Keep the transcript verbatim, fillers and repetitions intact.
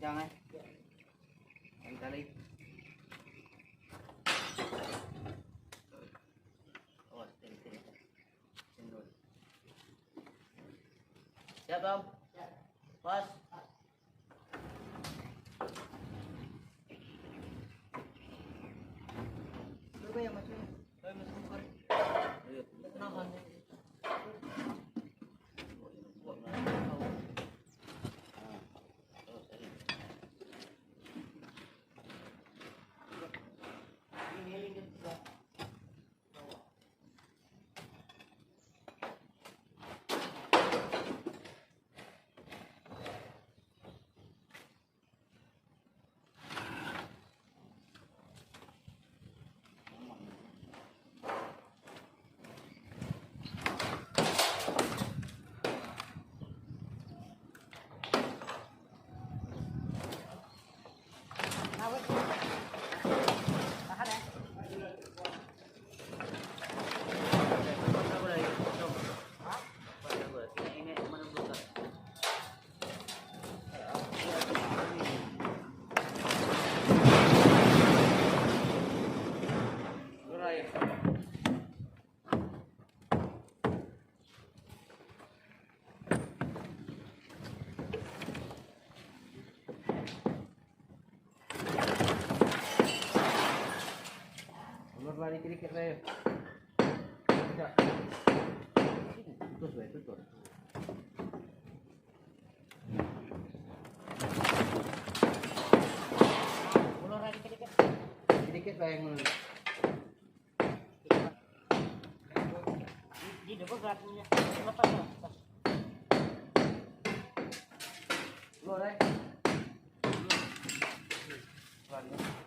Jangan. Yang tadi. Oh, sini, sini. Sini dulu. Siap, Bang? Pas. Coba yang masuk. Ayo, masuk. Ayo. Kenapa? Ulur lari dikit bae. Tidak. Putus bae, putus. Ulur lari dikit. Dikit bae ngulur. Di, di double beratnya. Lepas, lepas. Keluar, eh. Keluar, ya.